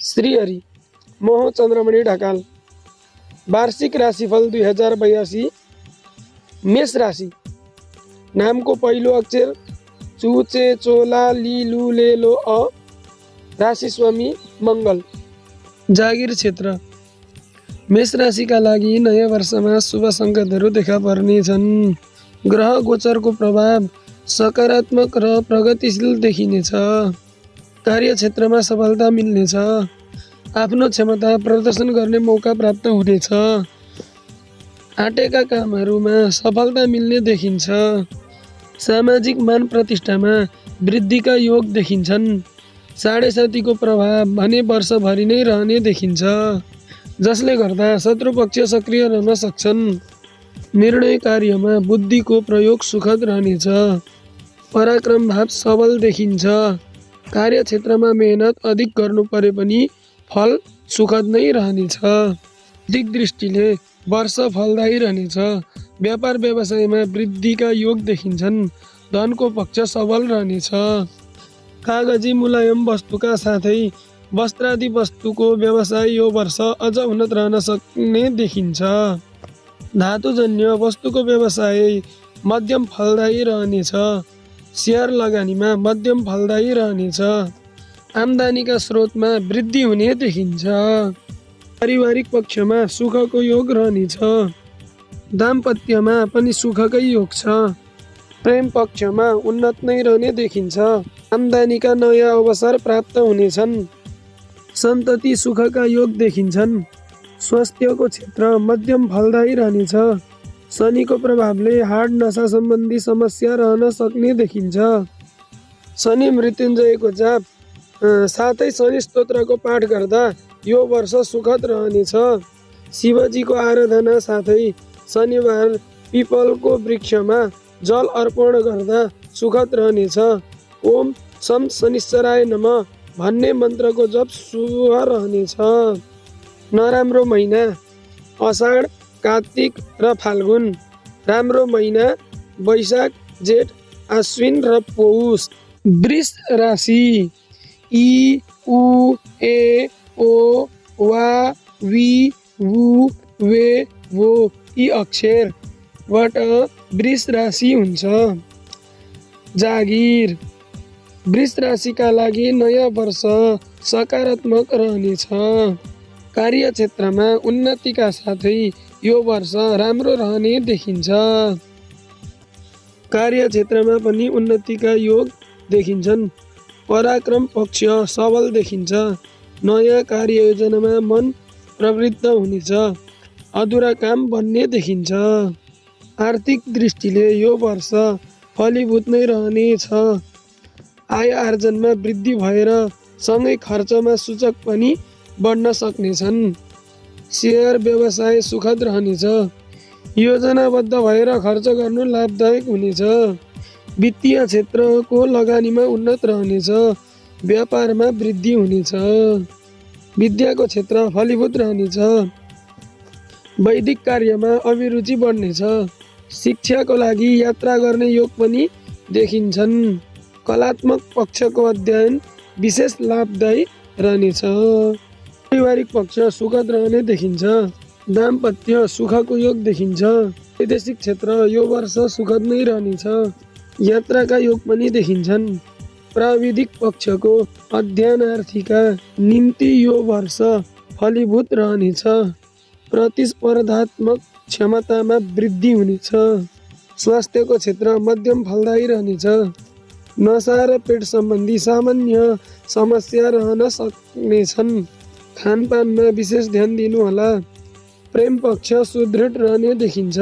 श्रीहरि मोह चन्द्रमणि ढकाल। वार्षिक राशिफल 2082। मेष राशि। नामको पहिलो अक्षर चु चे चोला ली लु ले लो अ। राशि स्वामी मङ्गल। जागिर क्षेत्र। मेष राशिका लागि नयाँ वर्षमा शुभ सङ्केतहरू देखा पर्नेछन्। ग्रह गोचरको प्रभाव सकारात्मक र प्रगतिशील देखिनेछ। कार्यक्षेत्रमा सफलता मिल्नेछ। आफ्नो क्षमता प्रदर्शन गर्ने मौका प्राप्त हुनेछ। आँटेका कामहरूमा सफलता मिल्ने देखिन्छ। सामाजिक मान प्रतिष्ठामा वृद्धिका योग देखिन्छन्। साढे सातीको प्रभाव भने वर्षभरि नै रहने देखिन्छ, जसले गर्दा शत्रुपक्ष सक्रिय रहन सक्छन्। निर्णय कार्यमा बुद्धिको प्रयोग सुखद रहनेछ। पराक्रम भाव सबल देखिन्छ। कार्यक्षेत्रमा मेहनत अधिक गर्नु परे पनि फल सुखद नै रहनेछ। आर्थिक दृष्टिले वर्ष फलदायी रहनेछ। व्यापार व्यवसायमा वृद्धिका योग देखिन्छन्। धनको पक्ष सबल रहनेछ। कागजी मुलायम वस्तुका साथै वस्त्रादि वस्तुको व्यवसाय यो वर्ष अझ उन्नत रहन सक्ने देखिन्छ। धातुजन्य वस्तुको व्यवसाय मध्यम फलदायी रहनेछ। सेयर लगानीमा मध्यम फलदायी रहनेछ। आम्दानीका स्रोतमा वृद्धि हुने देखिन्छ। पारिवारिक पक्षमा सुखको योग रहनेछ। दाम्पत्यमा पनि सुखकै योग छ। प्रेम पक्षमा उन्नत नै रहने देखिन्छ। आम्दानीका नयाँ अवसर प्राप्त हुनेछन्। सन्तति सुखका योग देखिन्छन्। स्वास्थ्यको क्षेत्र मध्यम फलदायी रहनेछ। शनिको प्रभावले हाड नसा सम्बन्धी समस्या रहन सक्ने देखिन्छ। शनि मृत्युञ्जयको जाप साथै शनि स्तोत्रको पाठ गर्दा यो वर्ष सुखद रहनेछ। शिवजीको आराधना साथै शनिबार पिपलको वृक्षमा जल अर्पण गर्दा सुखद रहनेछ। ओम सम शनिश्चराय नमः भन्ने मन्त्रको जप शुभ रहनेछ। नराम्रो महिना अषाढ, कार्तिक र फाल्गुन। राम्रो महिना वैशाख, जेठ, आश्विन र पौष। वृष राशि। इ उ ए ओ वा वि वु वे वो यी अक्षरबाट वृष राशि हुन्छ। जागिर। वृष राशिका लागि नयाँ वर्ष सकारात्मक रहनेछ। कार्यक्षेत्रमा उन्नतिका साथै यो वर्ष राम्रो रहने देखिन्छ। कार्यक्षेत्रमा पनि उन्नतिका योग देखिन्छन्। पराक्रम पक्ष सबल देखिन्छ। नयाँ कार्ययोजनामा मन प्रवृत्त हुनेछ। अधुरा काम बन्ने देखिन्छ। आर्थिक दृष्टिले यो वर्ष फलीभूत नै रहनेछ। आय आर्जनमा वृद्धि भएर सँगै खर्चमा सूचक पनि बढ्न सक्नेछन्। सेयर व्यवसाय सुखद रहनेछ। योजनाबद्ध भएर खर्च गर्नु लाभदायक हुनेछ। वित्तीय क्षेत्रको लगानीमा उन्नत रहनेछ। व्यापारमा वृद्धि हुनेछ। विद्याको क्षेत्र फलीभूत रहनेछ। वैदिक कार्यमा अभिरुचि बढ्नेछ। शिक्षाको लागि यात्रा गर्ने योग पनि देखिन्छन्। कलात्मक पक्षको अध्ययन विशेष लाभदायी रहनेछ। पारिवारिक पक्ष सुखद रहने देखिन्छ। दाम्पत्य सुखको योग देखिन्छ। वैदेशिक क्षेत्र यो वर्ष सुखद नै रहनेछ। यात्राका योग पनि देखिन्छन्। प्राविधिक पक्षको अध्ययनार्थीका निम्ति यो वर्ष फलीभूत रहनेछ। प्रतिस्पर्धात्मक क्षमतामा वृद्धि हुनेछ। स्वास्थ्यको क्षेत्र मध्यम फलदायी रहनेछ। नसा र पेट सम्बन्धी सामान्य समस्या रहन सक्नेछन्। खानपानमा विशेष ध्यान दिनुहोला। प्रेम पक्ष सुदृढ रहने देखिन्छ।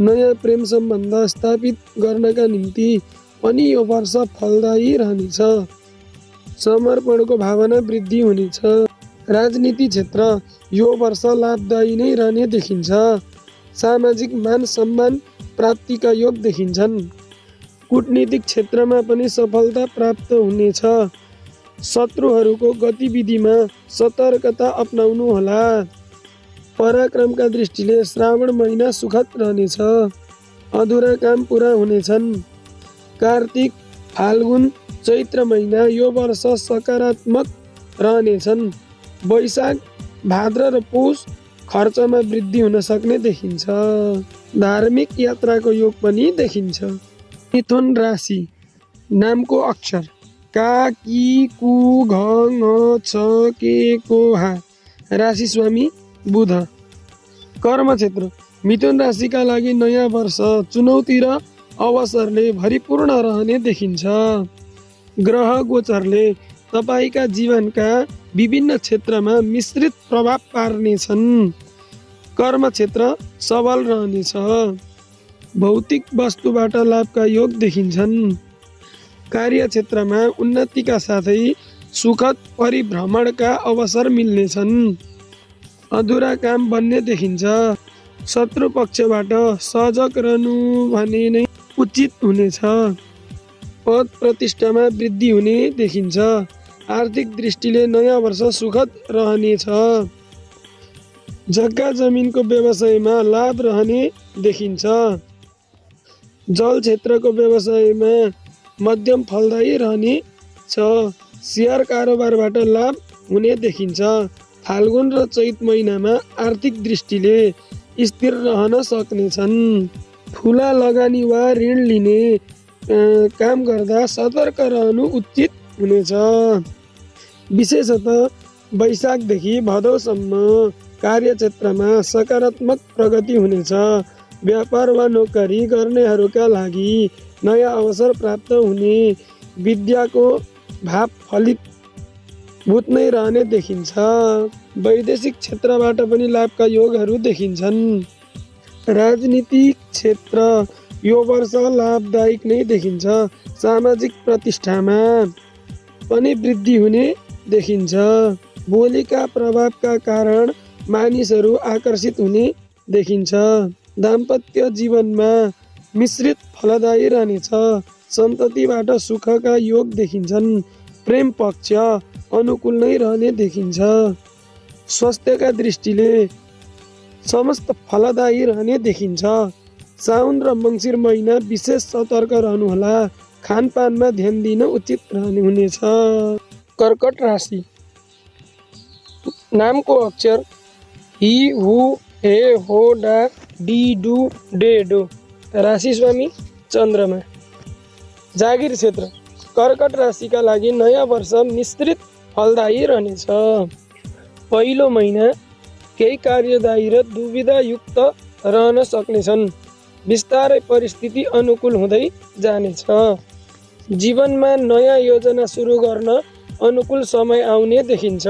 नयाँ प्रेम सम्बन्ध स्थापित गर्नका निम्ति पनि यो वर्ष फलदायी रहनेछ। समर्पणको भावना वृद्धि हुनेछ। राजनीति क्षेत्र यो वर्ष लाभदायी नै रहने देखिन्छ। सामाजिक मान सम्मान प्राप्तिका योग देखिन्छन्। कूटनीतिक क्षेत्रमा पनि सफलता प्राप्त हुनेछ। शत्रुहरूको गतिविधिमा सतर्कता अपनाउनुहोला। पराक्रमका दृष्टिले श्रावण महिना सुखद रहनेछ। अधुरा काम पुरा हुनेछन्। कार्तिक, फाल्गुन, चैत्र महिना यो वर्ष सकारात्मक रहनेछन्। वैशाख भाद्र र पौष खर्चमा वृद्धि हुन सक्ने देखिन्छ। धार्मिक यात्राको योग पनि देखिन्छ। मिथुन राशि नामको अक्षर का कि कु घ ङ छ के को हा। राशि स्वामी बुध। कर्म क्षेत्र मिथुन राशिका लागि नयाँ वर्ष चुनौती र अवसरले भरिपूर्ण रहने देखिन्छ। ग्रह गोचरले तपाईँका जीवनका विभिन्न क्षेत्रमा मिश्रित प्रभाव पार्नेछन्। कर्म क्षेत्र सबल रहनेछ। भौतिक वस्तुबाट लाभका योग देखिन्छन्। कार्यक्षेत्रमा उन्नतिका साथै सुखद परिभ्रमणका अवसर मिल्नेछन्। अधुरा काम बन्ने देखिन्छ। शत्रु पक्षबाट सजग रहनु भने नै उचित हुनेछ। पद प्रतिष्ठामा वृद्धि हुने देखिन्छ। आर्थिक दृष्टिले नयाँ वर्ष सुखद रहनेछ। जग्गा जमिनको व्यवसायमा लाभ रहने देखिन्छ। जल क्षेत्रको व्यवसायमा मध्यम फलदायी रहनेछ। सेयर कारोबारबाट लाभ हुने देखिन्छ। फाल्गुन र चैत महिनामा आर्थिक दृष्टिले स्थिर रहन सक्नेछन्। ठुला लगानी वा ऋण लिने काम गर्दा सतर्क रहनु उचित हुनेछ। विशेषतः वैशाखदेखि भदौसम्म कार्यक्षेत्रमा सकारात्मक प्रगति हुनेछ। व्यापार वा नोकरी गर्नेहरूका लागि नयाँ अवसर प्राप्त हुने। विद्याको भाव फलितभूत नै रहने देखिन्छ। वैदेशिक क्षेत्रबाट पनि लाभका योगहरू देखिन्छन्। राजनीतिक क्षेत्र यो वर्ष लाभदायक नै देखिन्छ। सामाजिक प्रतिष्ठामा पनि वृद्धि हुने देखिन्छ। बोलीका प्रभावका कारण मानिसहरू आकर्षित हुने देखिन्छ। दाम्पत्य जीवनमा मिश्रित फलदायी रहनेछ। सन्ततिबाट सुखका योग देखिन्छन्। प्रेम पक्ष अनुकूल नै रहने देखिन्छ। स्वास्थ्यका दृष्टिले समस्त फलदायी रहने देखिन्छ। साउन र मङ्सिर महिना विशेष सतर्क रहनुहोला। खानपानमा ध्यान दिन उचित रहने हुनेछ। कर्कट राशि नामको अक्षर हि हु हे हो डा डी डु डे डो। राशि स्वामी चन्द्रमा। जागिर क्षेत्र कर्कट राशिका लागि नयाँ वर्ष मिश्रित फलदायी रहनेछ। पहिलो महिना केही कार्यदायी र दुविधायुक्त रहन सक्नेछन्। बिस्तारै परिस्थिति अनुकूल हुँदै जानेछ। जीवनमा नयाँ योजना सुरु गर्न अनुकूल समय आउने देखिन्छ।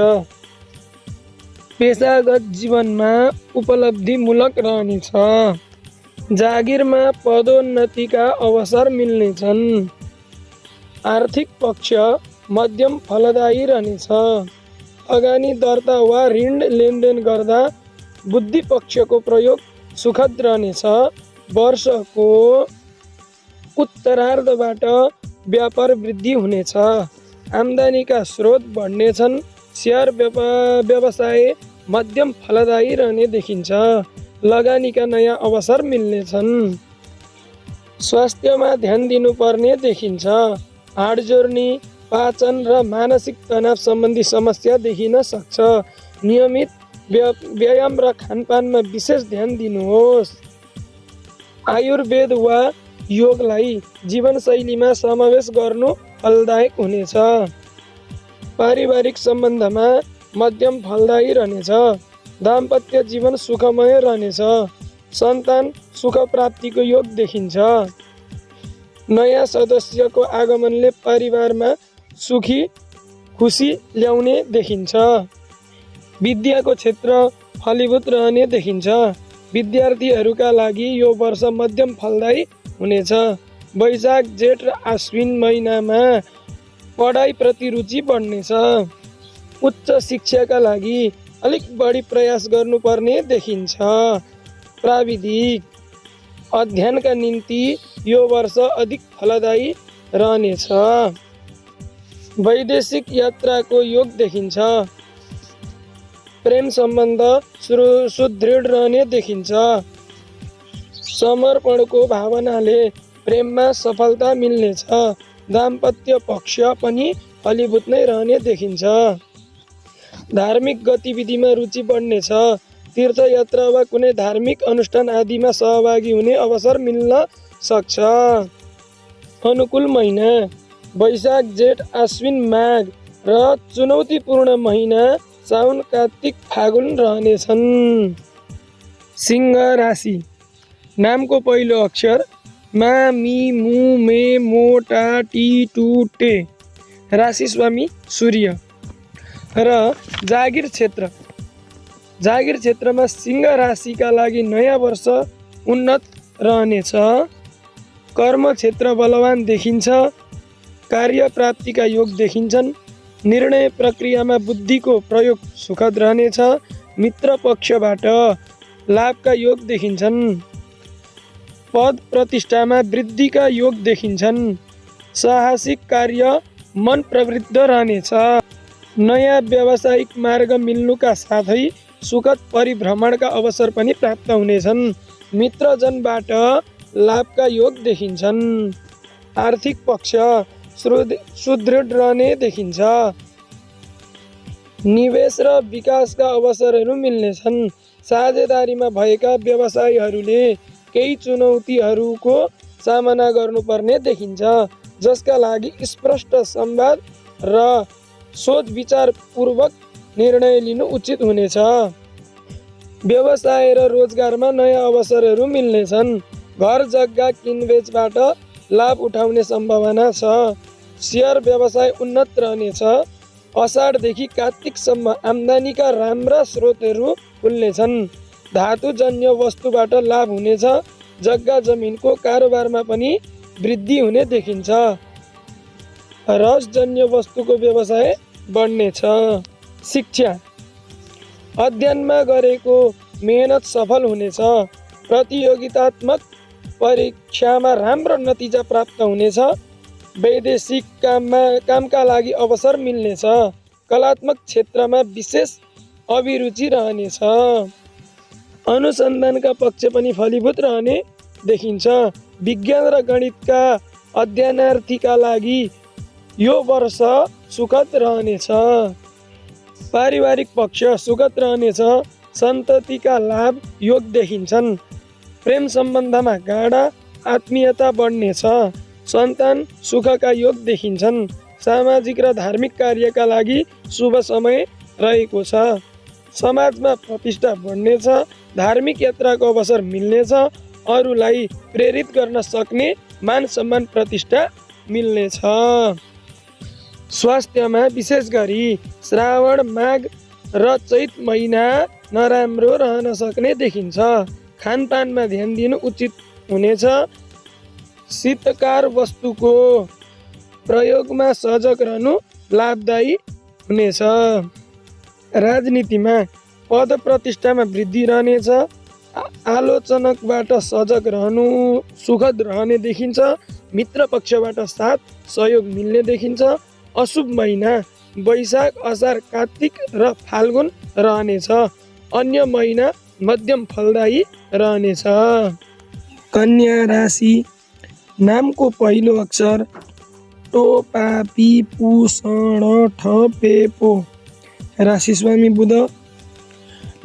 पेशागत जीवनमा उपलब्धिमूलक रहनेछ। जागिरमा पदोन्नतिका अवसर मिल्नेछन्। आर्थिक पक्ष मध्यम फलदायी रहनेछ। लगानी दर्ता वा ऋण लेनदेन गर्दा बुद्धि पक्षको प्रयोग सुखद रहनेछ। वर्षको उत्तरार्धबाट व्यापार वृद्धि हुनेछ। आम्दानीका स्रोत बढ्नेछन्। सेयर व्यवसाय मध्यम फलदायी रहने देखिन्छ। लगानीका नयाँ अवसर मिल्नेछन्। स्वास्थ्यमा ध्यान दिनुपर्ने देखिन्छ। हाड जोर्नी, पाचन र मानसिक तनाव सम्बन्धी समस्या देखिन सक्छ। नियमित व्यायाम र खानपानमा विशेष ध्यान दिनुहोस्। आयुर्वेद वा योगलाई जीवनशैलीमा समावेश गर्नु फलदायक हुनेछ। पारिवारिक सम्बन्धमा मध्यम फलदायी रहनेछ। दाम्पत्य जीवन सुखमय रहनेछ। सन्तान सुख प्राप्तिको योग देखिन्छ। नयाँ सदस्यको आगमनले परिवारमा सुखी खुसी ल्याउने देखिन्छ। विद्याको क्षेत्र फलीभूत रहने देखिन्छ। विद्यार्थीहरूका लागि यो वर्ष मध्यम फलदायी हुनेछ। वैशाख जेठ र आश्विन महिनामा पढाइप्रति रुचि बढ्नेछ। उच्च शिक्षाका लागि अलिक बढी प्रयास गर्नुपर्ने देखिन्छ। प्राविधिक अध्ययनका निम्ति यो वर्ष अधिक फलदायी रहनेछ। वैदेशिक यात्राको योग देखिन्छ। प्रेम सम्बन्ध सुदृढ रहने देखिन्छ। समर्पणको भावनाले प्रेममा सफलता मिल्नेछ। दाम्पत्य पक्ष पनि फलीभूत नै रहने देखिन्छ। धार्मिक गतिविधिमा रुचि बढ्नेछ। तीर्थयात्रा वा कुनै धार्मिक अनुष्ठान आदिमा सहभागी हुने अवसर मिल्न सक्छ। अनुकूल महिना वैशाख जेठ आश्विन माघ र चुनौतीपूर्ण महिना साउन कार्तिक फागुन रहनेछन्। सिंह राशि नामको पहिलो अक्षर मा मी मु मे मो टा टी टु टे। राशि स्वामी सूर्य र जागिर क्षेत्रमा सिंह राशिका लागि नयाँ वर्ष उन्नत रहनेछ। कर्म क्षेत्र बलवान देखिन्छ। कार्य प्राप्तिका योग देखिन्छन्। निर्णय प्रक्रियामा बुद्धिको प्रयोग सुखद रहनेछ। मित्र पक्षबाट लाभका योग देखिन्छन्। पद प्रतिष्ठामा वृद्धिका योग देखिन्छन्। साहसिक कार्य मन प्रवृत्त रहनेछ। नयाँ व्यावसायिक मार्ग मिल्नुका साथै सुखद परिभ्रमणका अवसर पनि प्राप्त हुनेछन्। मित्रजनबाट लाभका योग देखिन्छन्। आर्थिक पक्ष सुदृढ रहने देखिन्छ। निवेश र विकासका अवसरहरू मिल्नेछन्। साझेदारीमा भएका व्यवसायीहरूले केही चुनौतीहरूको सामना गर्नुपर्ने देखिन्छ, जसका लागि स्पष्ट संवाद र सोच विचारपूर्वक निर्णय लिनु उचित हुनेछ। व्यवसाय र रोजगारमा नयाँ अवसरहरू मिल्नेछन्। घर जग्गा किनबेचबाट लाभ उठाउने सम्भावना छ। शेयर व्यवसाय उन्नत रहनेछ। अषाढदेखि कार्तिकसम्म आम्दानीका राम्रा स्रोतहरू खुल्नेछन्। धातुजन्य वस्तुबाट लाभ हुनेछ। जग्गा जमिनको कारोबारमा पनि वृद्धि हुने देखिन्छ। रसजन्य वस्तुको व्यवसाय बढ्नेछ। शिक्षा अध्ययनमा गरेको मेहनत सफल हुनेछ। प्रतियोगितात्मक परीक्षामा राम्रो नतिजा प्राप्त हुनेछ। वैदेशिक कामका लागि अवसर मिल्नेछ। कलात्मक क्षेत्रमा विशेष अभिरुचि रहनेछ। अनुसन्धानका पक्ष पनि फलीभूत रहने देखिन्छ। विज्ञान र गणितका अध्ययनार्थीका लागि यो वर्ष सुखद रहनेछ। पारिवारिक पक्ष सुखद रहनेछ। सन्ततिका लाभ योग देखिन्छन्। प्रेम सम्बन्धमा गाढा आत्मीयता बढ्नेछ। सन्तान सुखका योग देखिन्छन्। सामाजिक र धार्मिक कार्यका लागि शुभ समय रहेको छ। समाजमा प्रतिष्ठा बढ्नेछ। धार्मिक यात्राको अवसर मिल्नेछ। अरूलाई प्रेरित गर्न सक्ने मान सम्मान प्रतिष्ठा मिल्नेछ। स्वास्थ्यमा विशेष गरी श्रावण माघ र चैत महिना नराम्रो रहन सक्ने देखिन्छ। खानपानमा ध्यान दिनु उचित हुनेछ। शीतकार वस्तुको प्रयोगमा सजग रहनु लाभदायी हुनेछ। राजनीतिमा पद प्रतिष्ठामा वृद्धि रहनेछ। आलोचनकबाट सजग रहनु सुखद रहने देखिन्छ। मित्र पक्षबाट साथ सहयोग मिल्ने देखिन्छ। अशुभ महिना वैशाख असार कार्तिक र फाल्गुन रहनेछ। अन्य महिना मध्यम फलदायी रहनेछ। कन्या राशि नामको पहिलो अक्षर टो पा पी पु ष ण ठ पे पो। राशि स्वामी बुध।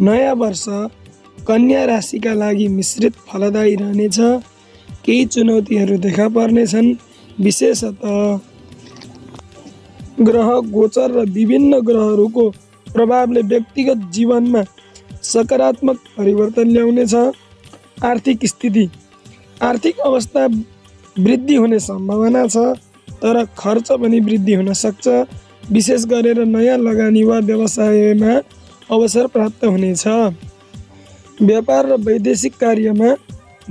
नयाँ वर्ष कन्या राशिका लागि मिश्रित फलदायी रहनेछ। केही चुनौतीहरू देखा पर्नेछन्। विशेषतः ग्रह गोचर र विभिन्न ग्रहहरूको प्रभावले व्यक्तिगत जीवनमा सकारात्मक परिवर्तन ल्याउनेछ। आर्थिक स्थिति आर्थिक अवस्था वृद्धि हुने सम्भावना छ, तर खर्च पनि वृद्धि हुन सक्छ। विशेष गरेर नयाँ लगानी वा व्यवसायमा अवसर प्राप्त हुनेछ। व्यापार र वैदेशिक कार्यमा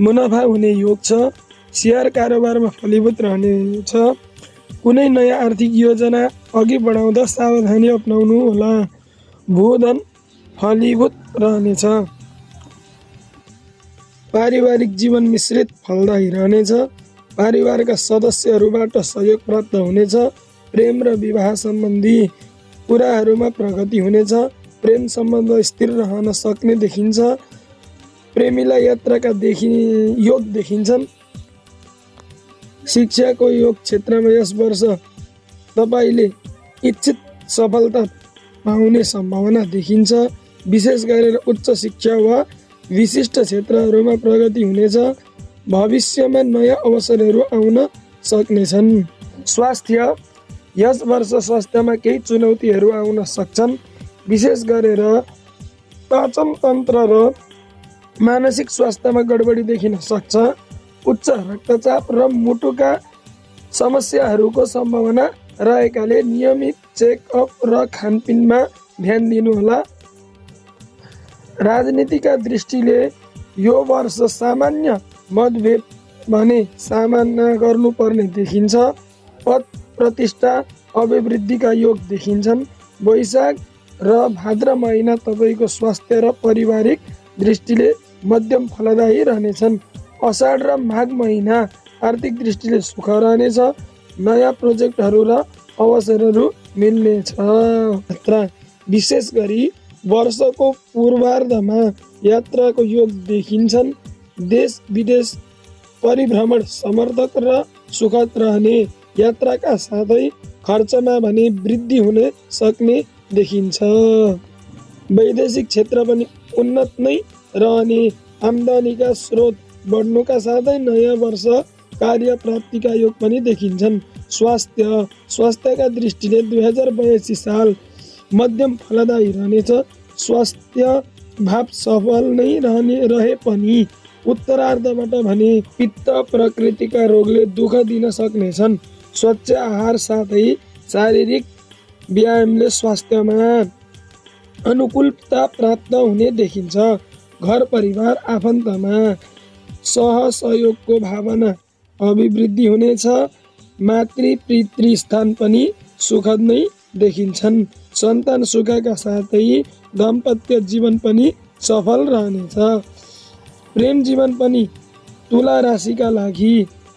मुनाफा हुने योग छ। शेयर कारोबारमा फलीभूत रहनेछ। कुनै नयाँ आर्थिक योजना अघि बढाउँदा सावधानी अपनाउनु होला। भूधन फलीभूत रहनेछ। पारिवारिक जीवन मिश्रित फलदायी रहनेछ। परिवारका सदस्यहरूबाट सहयोग प्राप्त हुनेछ। प्रेम र विवाह सम्बन्धी कुराहरूमा प्रगति हुनेछ। प्रेम सम्बन्ध स्थिर रहन सक्ने देखिन्छ। प्रेमीलाई यात्राका योग देखिन्छन्। शिक्षाको योग क्षेत्रमा यस वर्ष तपाईले इच्छित सफलता पाउने सम्भावना देखिन्छ। विशेष गरेर उच्च शिक्षा वा विशिष्ट क्षेत्रहरूमा प्रगति हुनेछ। भविष्यमा नयाँ अवसरहरू आउन सक्नेछन्। स्वास्थ्य, यस वर्ष स्वास्थ्यमा केही चुनौतीहरू आउन सक्छन्। विशेष गरेर पाचन तन्त्र र मानसिक स्वास्थ्यमा गडबडी देखिन सक्छ। उच्च रक्तचाप र मुटुका समस्याहरूको सम्भावना रहेकाले नियमित चेकअप र खानपिनमा ध्यान दिनुहोला। राजनीतिका दृष्टिले यो वर्ष सामान्य मतभेद भने सामना गर्नुपर्ने देखिन्छ। पद प्रतिष्ठा अभिवृद्धिका योग देखिन्छन्। वैशाख र भाद्र महिना तपाईँको स्वास्थ्य र पारिवारिक दृष्टिले मध्यम फलदायी रहनेछन्। अषाढ र माघ महिना आर्थिक दृष्टिले सुख रहनेछ। नयाँ प्रोजेक्टहरू र अवसरहरू मिल्नेछ। यात्रा, विशेष गरी वर्षको पूर्वार्धमा यात्राको योग देखिन्छन्। देश विदेश परिभ्रमण समर्थक र सुखद रहने। यात्राका साथै खर्चमा भने वृद्धि हुन सक्ने देखिन्छ। वैदेशिक क्षेत्र पनि उन्नत नै रहने। आम्दानीका स्रोत बढ्नुका साथै नयाँ वर्ष कार्य प्राप्तिका योग पनि देखिन्छन्। स्वास्थ्यका दृष्टिले 2082 साल मध्यम फलदायी रहनेछ। स्वास्थ्य भाव सफल नै रहे पनि उत्तरार्धबाट भने पित्त प्रकृतिका रोगले दुःख दिन सक्नेछन्। स्वच्छ आहार साथै शारीरिक व्यायामले स्वास्थ्यमा अनुकूलता प्राप्त हुने देखिन्छ। घर परिवार आफन्तमा सहसहयोगको भावना अभिवृद्धि हुनेछ। मातृ पितृ स्थान पनि सुखद नै देखिन्छन्। सन्तान सुखका साथै दाम्पत्य जीवन पनि सफल रहनेछ। प्रेम जीवन पनि तुला राशिका लागि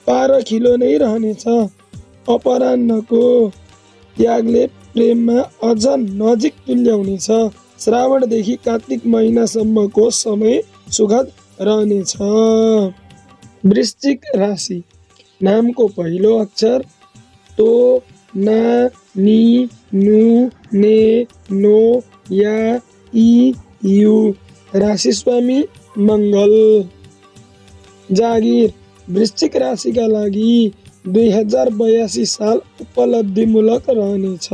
पारखिलो नै रहनेछ। अपराह्नको त्यागले प्रेममा अझ नजिक तुल्याउनेछ। श्रावणदेखि कार्तिक महिनासम्मको समय सुखद रहनेछ। वृश्चिक राशि, नामको पहिलो अक्षर तो, ना, नि, नु, ने, नो, या, इ, यु। राशि स्वामी मङ्गल। जागिर, वृश्चिक राशिका लागि 2082 साल उपलब्धिमूलक रहनेछ।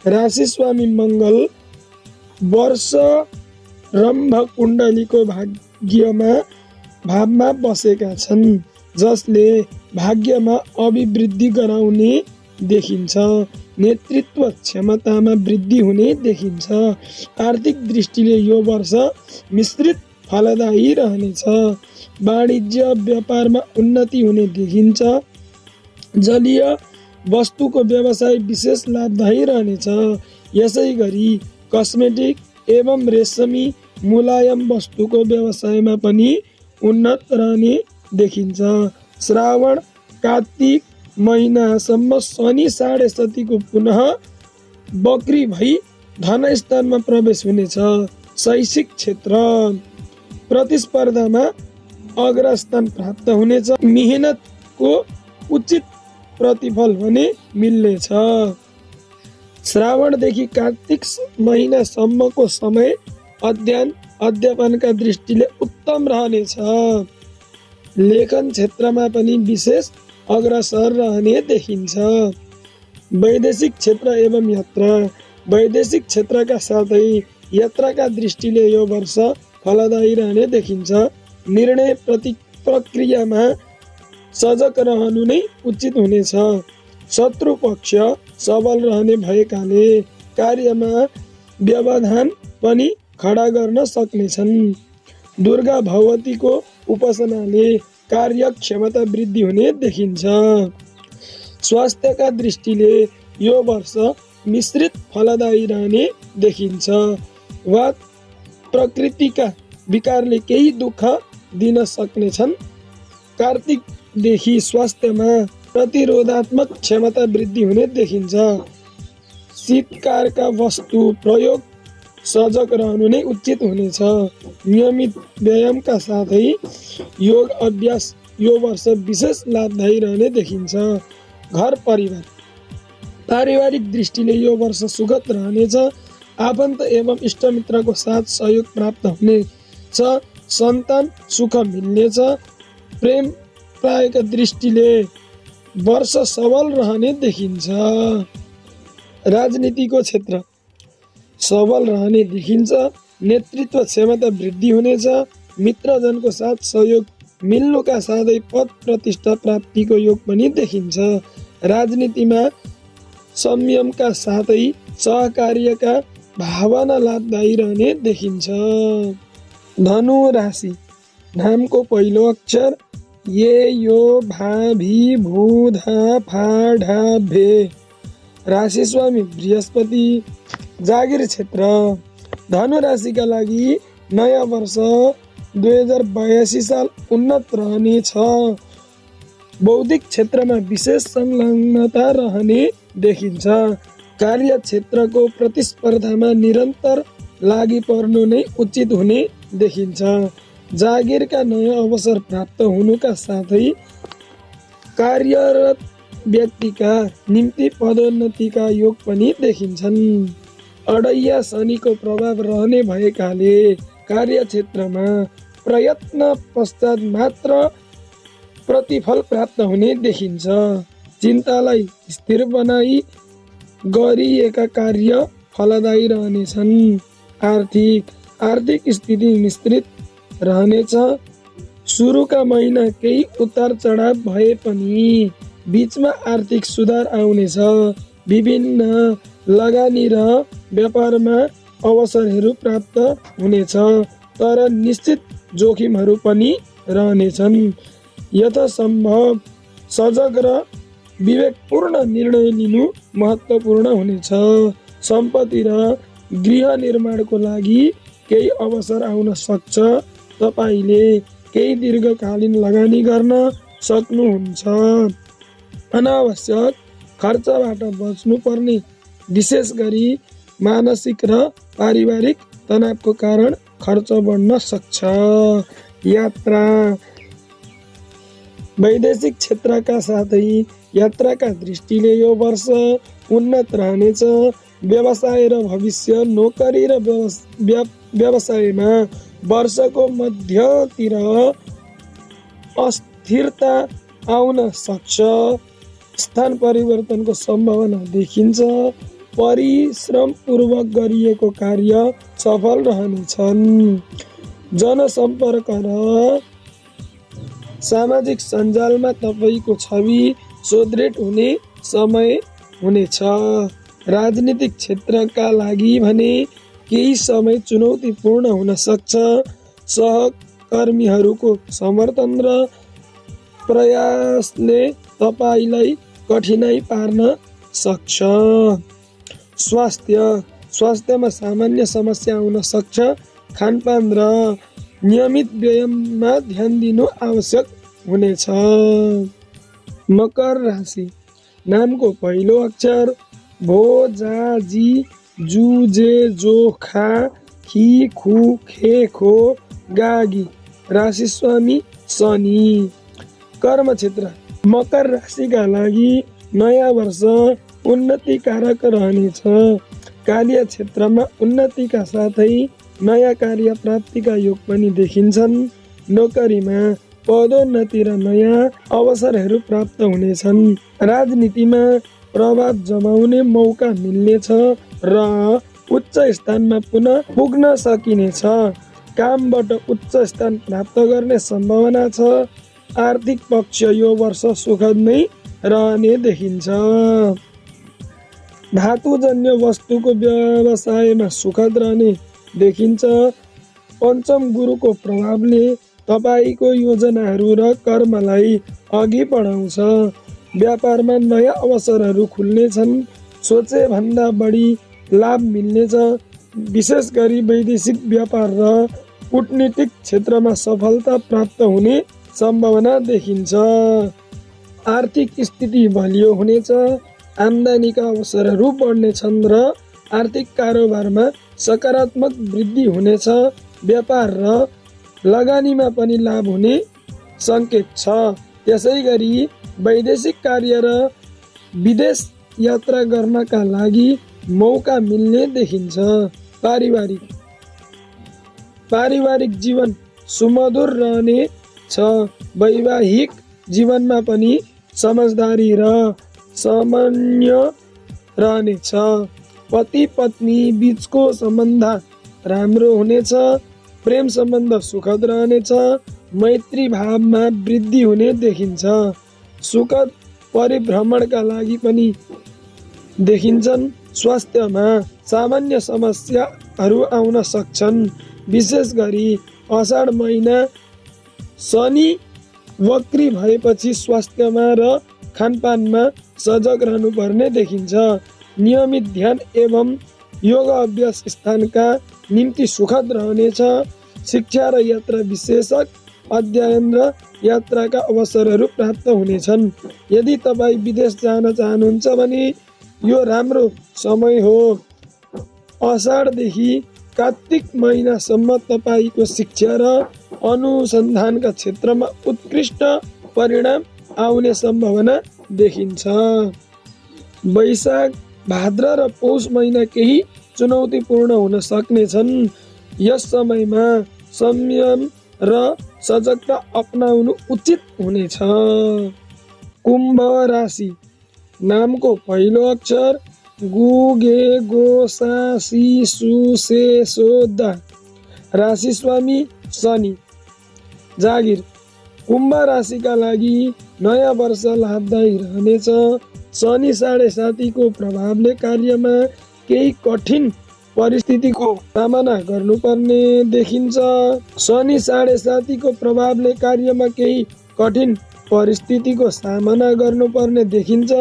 राशि स्वामी मङ्गल वर्ष रम्भ कुण्डलीको भावमा बसेका छन्, जसले भाग्यमा अभिवृद्धि गराउने देखिन्छ। नेतृत्व क्षमतामा वृद्धि हुने देखिन्छ। आर्थिक दृष्टिले यो वर्ष मिश्रित फलदायी रहनेछ। वाणिज्य व्यापारमा उन्नति हुने देखिन्छ। जलीय वस्तुको व्यवसाय विशेष लाभदायी रहनेछ। यसै गरी कस्मेटिक एवं रेशमी मुलायम वस्तुको व्यवसायमा पनि उन्नत रहने देखिन्छ। श्रावण कार्तिक महिनासम्म शनि 7.5 पुनः बक्री भई धनस्थानमा प्रवेश हुनेछ। शैक्षिक क्षेत्र, प्रतिस्पर्धामा अग्रस्थान प्राप्त हुनेछ। मेहनतको उचित प्रतिफल भने मिल्नेछ। श्रावणदेखि कार्तिक महिनासम्मको समय अध्ययन अध्यापनका दृष्टिले उत्तम रहनेछ। लेखन क्षेत्रमा पनि विशेष अग्रसर रहने देखिन्छ। वैदेशिक क्षेत्र एवं यात्रा, वैदेशिक क्षेत्रका साथै यात्राका दृष्टिले यो वर्ष फलदायी रहने देखिन्छ। निर्णय प्रक्रियामा सजग रहनु नै उचित हुनेछ। शत्रु पक्ष सबल रहने भएकाले कार्यमा व्यवधान पनि खडा गर्न सक्नेछन्। दुर्गा भगवतीको उपासनाले कार्यक्षमता वृद्धि हुने देखिन्छ। स्वास्थ्यका दृष्टिले यो वर्ष मिश्रित फलदायी रहने देखिन्छ। वा प्रकृतिका विकारले केही दुःख दिन सक्नेछन्। कार्तिकदेखि स्वास्थ्यमा प्रतिरोधात्मक क्षमता वृद्धि हुने देखिन्छ। शीतकारका वस्तु प्रयोग सजग रहनु नै उचित हुनेछ। नियमित व्यायामका साथै योग अभ्यास यो वर्ष विशेष लाभदायी रहने देखिन्छ। घर परिवार, पारिवारिक दृष्टिले यो वर्ष सुखद रहनेछ। आफन्त एवं इष्टमित्रको साथ सहयोग प्राप्त हुनेछ। सन्तान सुख मिल्नेछ। प्रेम प्रायका दृष्टिले वर्ष सबल रहने देखिन्छ। राजनीतिको क्षेत्र सबल रहने देखिन्छ। नेतृत्व क्षमता वृद्धि हुनेछ। मित्रजनको साथ सहयोग मिल्नुका साथै पद प्रतिष्ठा प्राप्तिको योग पनि देखिन्छ। राजनीतिमा संयमका साथै सहकार्यका भावना लाभदायी रहने देखिन्छ। धनु राशि नामको पहिलो अक्षर ये यो भा भी भू धा फा ढा भे। राशि स्वामी बृहस्पति। जागिर क्षेत्र धनु राशिका लागि नयाँ वर्ष 2082 साल उन्नत रहनेछ। बौद्धिक क्षेत्रमा विशेष संलग्नता रहने देखिन्छ। कार्य क्षेत्रको प्रतिस्पर्धामा निरन्तर लागि पर्नु नै उचित हुने देखिन्छ। जागिरका नयाँ अवसर प्राप्त हुनुका साथै कार्यरत व्यक्तिका निम्ति पदोन्नतिका योग पनि देखिन्छन्। अडैया शनिको प्रभाव रहने भएकाले कार्यक्षेत्रमा प्रयत्न पश्चात मात्र प्रतिफल प्राप्त हुने देखिन्छ। चिन्तालाई स्थिर बनाई गरिएका कार्य फलदायी रहनेछन्। आर्थिक स्थिति मिश्रित रहनेछ। सुरुका महिना केही उतार चढाव भए पनि बीचमा आर्थिक सुधार आउनेछ। विभिन्न लगानी र व्यापारमा अवसरहरू प्राप्त हुनेछ, तर निश्चित जोखिमहरू पनि रहनेछन्। यथासम्भव सजग र विवेकपूर्ण निर्णय लिनु महत्त्वपूर्ण हुनेछ। सम्पत्ति र गृह निर्माणको लागि केही अवसर आउन सक्छ। तपाईले केही दीर्घकालीन लगानी गर्न सक्नुहुन्छ। अनावश्यक खर्चबाट बच्नुपर्ने, विशेष गरी मानसिक र पारिवारिक तनावको कारण खर्च बढ्न सक्छ। यात्रा वैदेशिक क्षेत्रका साथै यात्राका दृष्टिले यो वर्ष उन्नत रहनेछ। व्यवसाय र भविष्य नोकरी र व्यवसायमा वर्षको मध्यतिर अस्थिरता आउन सक्छ। स्थान परिवर्तनको सम्भावना देखिन्छ। परिश्रमपूर्वक गरिएको कार्य सफल रहनेछन्। जनसम्पर्क र सामाजिक सञ्जालमा तपाईको छवि सुदृढ हुने समय हुनेछ। राजनीतिक क्षेत्रका लागि भने केही समय चुनौतीपूर्ण हुन सक्छ। सहकर्मीहरूको समर्थन र प्रयासले तपाईलाई कठिनाई पार्न सक्छ। स्वास्थ्यमा सामान्य समस्या आउन सक्छ। खानपान र नियमित व्यायाममा ध्यान दिनु आवश्यक हुनेछ। मकर राशि नामको पहिलो अक्षर भो जा जी जु जे जो खा खी खु खे खो गागी। राशि स्वामी शनि। कर्म क्षेत्र मकर राशिका लागि नयाँ वर्ष उन्नतिकारक रहनेछ। कार्य क्षेत्रमा उन्नतिका साथै नयाँ कार्य प्राप्तिका योग पनि देखिन्छन्। नोकरीमा पदोन्नति र नयाँ अवसरहरू प्राप्त हुनेछन्। राजनीतिमा प्रभाव जमाउने मौका मिल्नेछ र उच्च स्थानमा पुनः पुग्न सकिनेछ। कामबाट उच्च स्थान प्राप्त गर्ने सम्भावना छ। आर्थिक पक्ष यो वर्ष सुखद नै रहने देखिन्छ। धातुजन्य वस्तुको व्यवसायमा सुखद रहने देखिन्छ। पञ्चम गुरुको प्रभावले तपाईको योजनाहरू र कर्मलाई अघि बढाउँछ। व्यापारमा नयाँ अवसरहरू खुल्नेछन्। सोचे भन्दा बढी लाभ मिल्नेछ। विशेष गरी वैदेशिक व्यापार र कूटनीतिक क्षेत्रमा सफलता प्राप्त हुने सम्भावना देखिन्छ। आर्थिक स्थिति बलियो हुनेछ। आम्दानीका अवसरहरू बढ्नेछन् र आर्थिक कारोबारमा सकारात्मक वृद्धि हुनेछ। व्यापार र लगानीमा पनि लाभ हुने सङ्केत छ। त्यसै गरी वैदेशिक कार्य र विदेश यात्रा गर्नका लागि मौका मिल्ने देखिन्छ। पारिवारिक जीवन सुमधुर रहने छ। वैवाहिक जीवनमा पनि समझदारी र समन्वय रहनेछ। पति पत्नी बीचको सम्बन्ध राम्रो हुनेछ। प्रेम सम्बन्ध सुखद रहनेछ। मैत्री भावमा वृद्धि हुने देखिन्छ। सुखद परिभ्रमणका लागि पनि देखिन्छन्। स्वास्थ्यमा सामान्य समस्याहरू आउन सक्छन्। विशेष गरी अषाढ महिना शनि वक्री भएपछि स्वास्थ्यमा र खानपानमा सजग रहनुपर्ने देखिन्छ। नियमित ध्यान एवं योग अभ्यास स्थानका निम्ति सुखद रहनेछ। शिक्षा र यात्रा विशेषक अध्ययन र यात्राका अवसरहरू प्राप्त हुनेछन्। यदि तपाईँ विदेश जान चाहनुहुन्छ भने यो राम्रो समय हो। अषाढदेखि कार्तिक महिनासम्म तपाईँको शिक्षा र अनुसन्धानका क्षेत्रमा उत्कृष्ट परिणाम आउने सम्भावना देखिन्छ। वैशाख भाद्र र पौष महिना केही चुनौतीपूर्ण हुन सक्नेछन्। यस समयमा संयम र सजगता अपनाउनु उचित हुनेछ। कुम्भ राशि नामको पहिलो अक्षर गु गे गो सा सी सु से सो दा। राशि स्वामी शनि। जागिर कुम्भ राशिका लागि नयाँ वर्ष लाभदायी रहनेछ। शनि 7.5को प्रभावले कार्यमा केही कठिन परिस्थितिको सामना गर्नुपर्ने देखिन्छ। शनि 7.5को प्रभावले कार्यमा केही कठिन परिस्थितिको सामना गर्नुपर्ने देखिन्छ।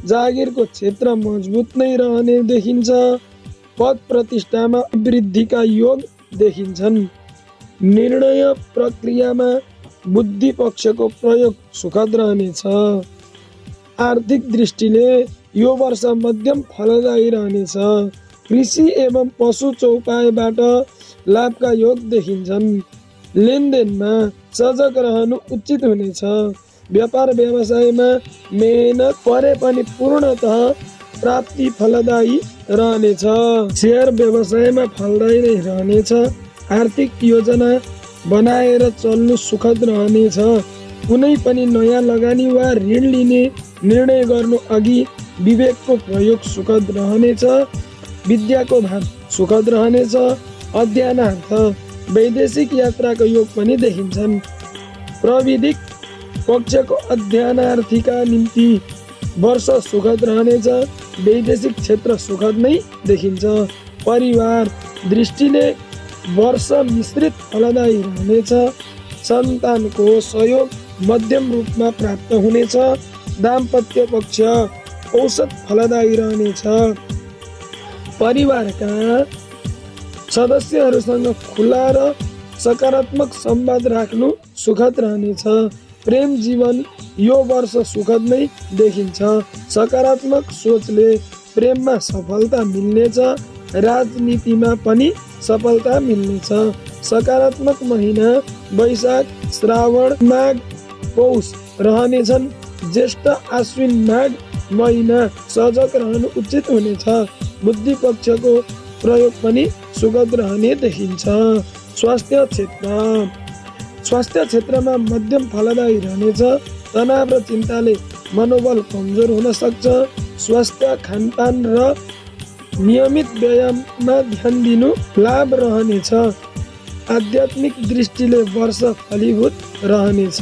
जागिरको क्षेत्र मजबुत नै रहने देखिन्छ। पद प्रतिष्ठामा वृद्धिका योग देखिन्छन्। निर्णय प्रक्रियामा बुद्धि पक्षको प्रयोग सुखद रहनेछ। आर्थिक दृष्टिले यो वर्ष मध्यम फलदायी रहनेछ। कृषि एवं पशु चौपायबाट लाभका योग देखिन्छन्। लेनदेनमा सजग रहनु उचित हुनेछ। व्यापार व्यवसायमा मेहनत परे पनि पूर्णतः प्राप्ति फलदायी रहनेछ। शेयर व्यवसायमा फलदायी नै रहनेछ। आर्थिक योजना बनाएर चल्नु सुखद रहनेछ। कुनै पनि नयाँ लगानी वा ऋण लिने निर्णय गर्नु अघि विवेकको प्रयोग सुखद रहनेछ। विद्याको भाव सुखद रहनेछ। अध्ययनार्थ वैदेशिक यात्राको योग पनि देखिन्छन्। प्राविधिक पक्षको अध्ययनार्थीका निम्ति वर्ष सुखद रहनेछ। वैदेशिक क्षेत्र सुखद नै देखिन्छ। परिवार दृष्टिले वर्ष मिश्रित फलदायी रहनेछ। सन्तानको सहयोग मध्यम रूपमा प्राप्त हुनेछ। दाम्पत्य पक्ष औसत फलदायी रहनेछ। परिवारका सदस्यहरूसँग खुला र सकारात्मक संवाद राख्नु सुखद रहनेछ। प्रेम जीवन यो वर्ष सुखद नै देखिन्छ। सकारात्मक सोचले प्रेममा सफलता मिल्नेछ। राजनीतिमा पनि सफलता मिल्नेछ। सकारात्मक महिना वैशाख श्रावण माघ पौष रहनेछन्। ज्येष्ठ आश्विन माघ महिना सजग रहनु उचित हुनेछ। बुद्धि पक्षको प्रयोग पनि सुखद रहने देखिन्छ। स्वास्थ्य क्षेत्रमा मध्यम फलदायी रहनेछ। तनाव र चिन्ताले मनोबल कमजोर हुन सक्छ। स्वास्थ्य खानपान र नियमित व्यायाममा ध्यान दिनु लाभ रहनेछ। आध्यात्मिक दृष्टिले वर्ष फलीभूत रहनेछ।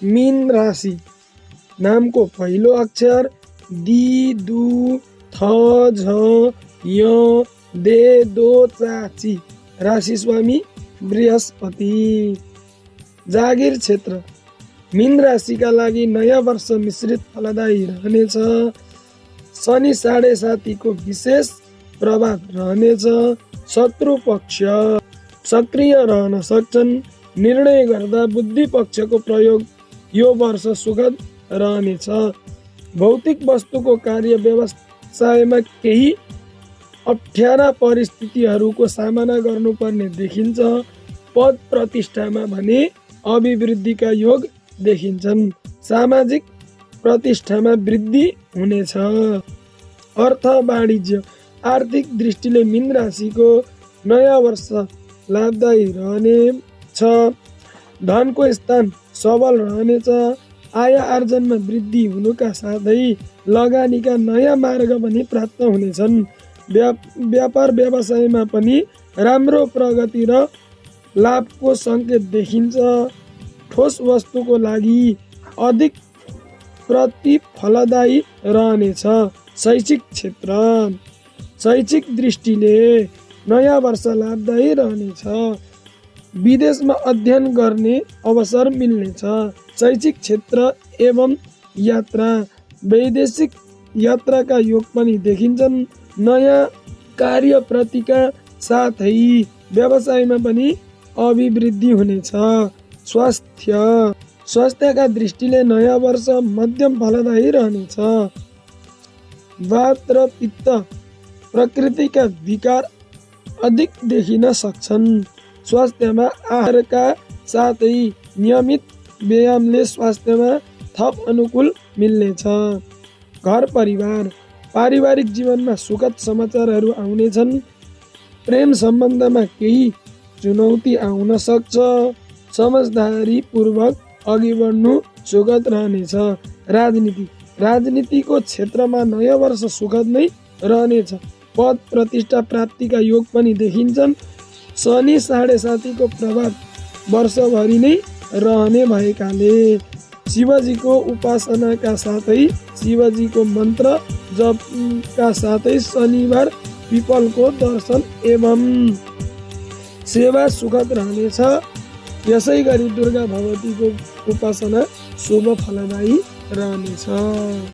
मीन राशि नामको पहिलो अक्षर दी दु थ झ य दे दो चा ची। राशि स्वामी बृहस्पति। जागिर क्षेत्र मीन राशिका लागि नयाँ वर्ष मिश्रित फलदायी रहनेछ। शनि 7.5को विशेष प्रभाव रहनेछ। शत्रु पक्ष सक्रिय रहन सक्छन्। निर्णय गर्दा बुद्धि पक्षको प्रयोग यो वर्ष सुखद रहनेछ। भौतिक वस्तुको कार्य व्यवसायमा केही अप्ठ्यारा परिस्थितिहरूको सामना गर्नुपर्ने देखिन्छ। पद प्रतिष्ठामा भने अभिवृद्धिका योग देखिन्छन्। सामाजिक प्रतिष्ठामा वृद्धि हुनेछ। अर्थ वाणिज्य आर्थिक दृष्टिले मीन राशिको नयाँ वर्ष लाभदायी रहनेछ। धनको स्थान सबल रहनेछ। आय आर्जनमा वृद्धि हुनुका साथै लगानीका नयाँ मार्ग पनि प्राप्त हुनेछन्। व्यापार व्यवसायमा पनि राम्रो प्रगति र लाभको सङ्केत देखिन्छ। ठोस वस्तुको लागि अधिक प्रतिफलदायी रहनेछ। शैक्षिक क्षेत्र शैक्षिक दृष्टिले नयाँ वर्ष लाभदायी रहनेछ। विदेशमा अध्ययन गर्ने अवसर मिल्नेछ। शैक्षिक क्षेत्र एवं यात्रा वैदेशिक यात्राका योग पनि देखिन्छन्। नयाँ कार्यप्रतिका साथै व्यवसायमा पनि अभिवृद्धि हुनेछ। स्वास्थ्यका दृष्टिले नयाँ वर्ष मध्यम फलदायी रहनेछ। वात र पित्त प्रकृतिका विकार अधिक देखिन सक्छन्। स्वास्थ्यमा आहारका साथै नियमित व्यायामले स्वास्थ्यमा थप अनुकूल मिल्नेछ। घर परिवार पारिवारिक जीवनमा सुखद समाचारहरू आउनेछन्। प्रेम सम्बन्धमा केही चुनौती आउन सक्छ। समझदारीपूर्वक अघि बढ्नु सुखद रहनेछ। राजनीतिको क्षेत्रमा नयाँ वर्ष सुखद नै रहनेछ। पद प्रतिष्ठा प्राप्तिका योग पनि देखिन्छन्। शनि 7.5को प्रभाव वर्षभरि नै रहने भएकाले शिवजीको उपासनाका साथै शिवजीको मन्त्र जपका साथै शनिबार पिपलको दर्शन एवं सेवा सुखद रहनेछ। यसै गरी दुर्गा भगवतीको उपासना शुभ फलदायी रहनेछ।